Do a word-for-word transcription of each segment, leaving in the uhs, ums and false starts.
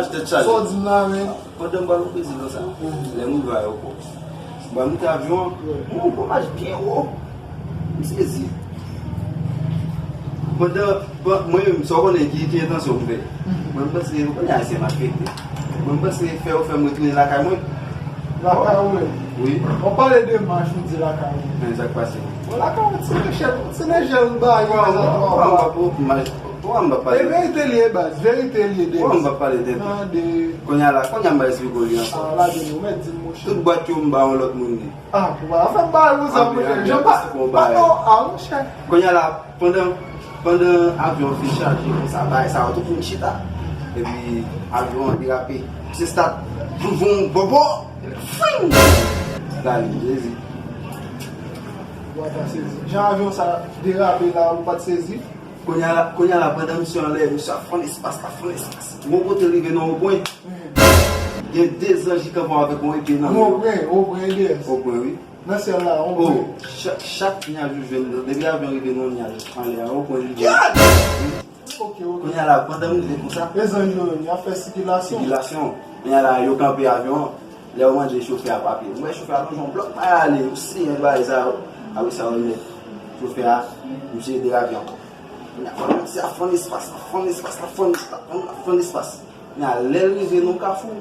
imaj tèt chaje. Sa w di m la, men. Pandan m pral o Brezil konsa, lè m rive ayewopò, m pral moute avyon an, m wè yon gwo mach byen wo. M sezi. Pandan, pan-, mwen menm, sa w konnen ki, ki entansyon m fè. Mwen, m panse, ou konnen Ayisyen malfekte. Mwen, m panse fè yo fè m retounen lakay mwen. Lakay ou menm? Wi. W ap pale de mach, ou di lakay ou. Men sa k pase? Bon, lakay ou, ti nèchèl, ti nèchèl ba yo. Pwa m pa pale de mach. Pwa m pa pale. E verite li ye, baz. Verite li ye, Denis. Pwa m pa pale de. Tande. Kounye a la, kounye a m ba esplike w li ankò. Ah, lage nou, mèt di m, monchè. Tout bwat yo m ba yon lòt moun li. Ah, pou pa fè m bagay konsa, monchè. Jan pa, pa non, ah, monchè. Kounye a la, pandan, pandan avyon an fin chaje konsa, bagay sa yo tout moun chita. Epi avyon an derape. Se stat, voum, voum, bòbò. Fing! Dali, Jezi. Ou pa sezi. Jan avyon sa derape la, ou pa t sezi? Kounye a la, kounye a la, pandan misye anlè, misye ap fè yon espas, ap fè yon espas. Gon kote l rive nan yon pwen. Gen de zanj ki kanpe avèk yon epe nan men yo. Yon pwen, yon pwen, de. Yon pwen, wi. Nan syèl la, yon pwen. Oh, chak, chak nyaj ou jwenn, depi avyon rive nan yon nyaj anlè a, yon pwen li jwenn. Gad! Ok, ok. Kounye a la, pandan m rive konsa. E zanj yo menm, y ap fè sikilasyon. Sikilasyon. Kounye a la, yo kanpe avyon an. Lè yo mande chofè a papye. M wè chofè a lonje yon blòk bay ale, m siyen bagay sa yo. Apre sa, yo remèt chofè a, misye derape ankò. Kounye a, misye ap fè yon espas, ap fè yon espas, ap fè yon espas, ap fè yon espas. Kounye a, lè l rive nan kafou,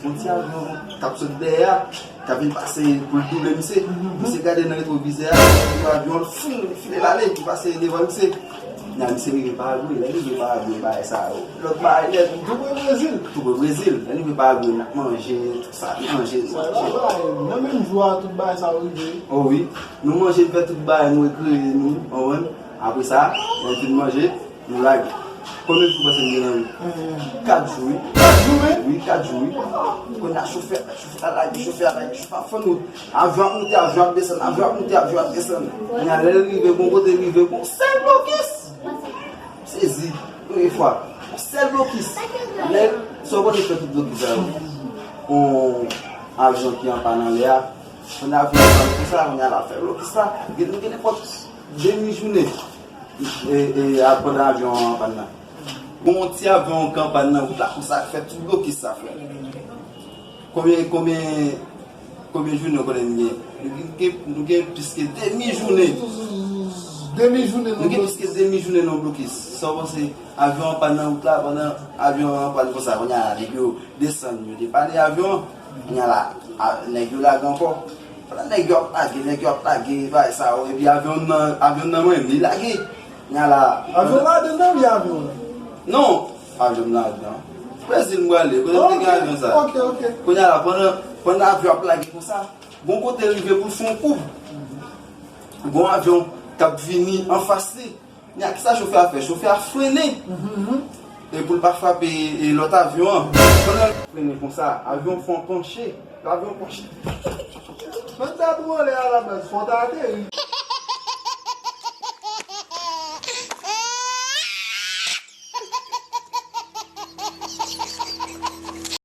yon ti avyon t ap sot dèyè a, t ap vin pase pou l double misye. Misye gade nan retwovizè a, yon avyon, l fou, li file l ale, li pase devan misye. Kounye a, misye rive Paragwe, lè l rive Paragwe, bagay sa yo. Lòt bagay nèt. Tou pre Brezil. Tou pre Brezil. Lè l rive Paragwe, n ap manje, tout sa, manje, manje. Nan menm jou a, tout bagay sa yo rive. Oh wi. Nou manje, n fè tout bagay, nou rekreye nou, w konprann? Apre sa, lè n fin manje, nou lage. Konbyen jou w panse m gen nan ri? Kat jou, wi. Kat jou, wi? Wi, kat jou, wi. Kounye a chofè, chofè a lage, chofè a lage, chofè a fann wout. Avyon ap moute, avyon ap desann, avyon ap moute, avyon ap desann. Kounye a lè l rive, gon kote l rive, gon sèl blokis. Sezi, premye fwa. Gon sèl blokis. Lè, sa w konnen fè tout blokis sa yo. Yon avyon ki an pàn anlè a. Kounye a avyon an pàn konsa, kounye a l ap fè blokis la. Gen, gen nenpòt demi jounen. E, e, a, pandan avyon an pàn nan. Gon ti avyon ki an pàn nan wout la konsa k fè tout blokis sa, frè. Konbyen, konbyen, konbyen jounen w konnen n gen? Nou gen, nou gen plis ke demi jounen. Demi jounen nan blokis. Nou gen plis ke demi jounen nan blokis. Sa w panse, avyon an pàn nan wout la, pandan avyon an pàn konsa, kounye a nèg yo desann, yo depane avyon an. Kounye a la, a, nèg yo lage ankò. Pandan nèg yo ap lage, nèg yo ap lage, bagay sa yo, epi avyon nan, avyon nan mwen, li lage. Kounye a la. Avyon ladan nan, li avyon nan? Non, avyon m ladan. Brezil m prale, kote m te gen avyon sa. Ok, ok. Kounye a la, pandan, pandan avyon ap lage konsa, gon kote l rive pou l fè yon koub. Gon avyon k ap vini anfas li. Kounye a, kisa chofè a fè? Chofè a frennen. E pou l pa frape, e, lòt avyon an. Pandan l frennen konsa, avyon fè yon panche. Avyon panche. Mwen ta tou anlè a la baz, fò w ta ateri.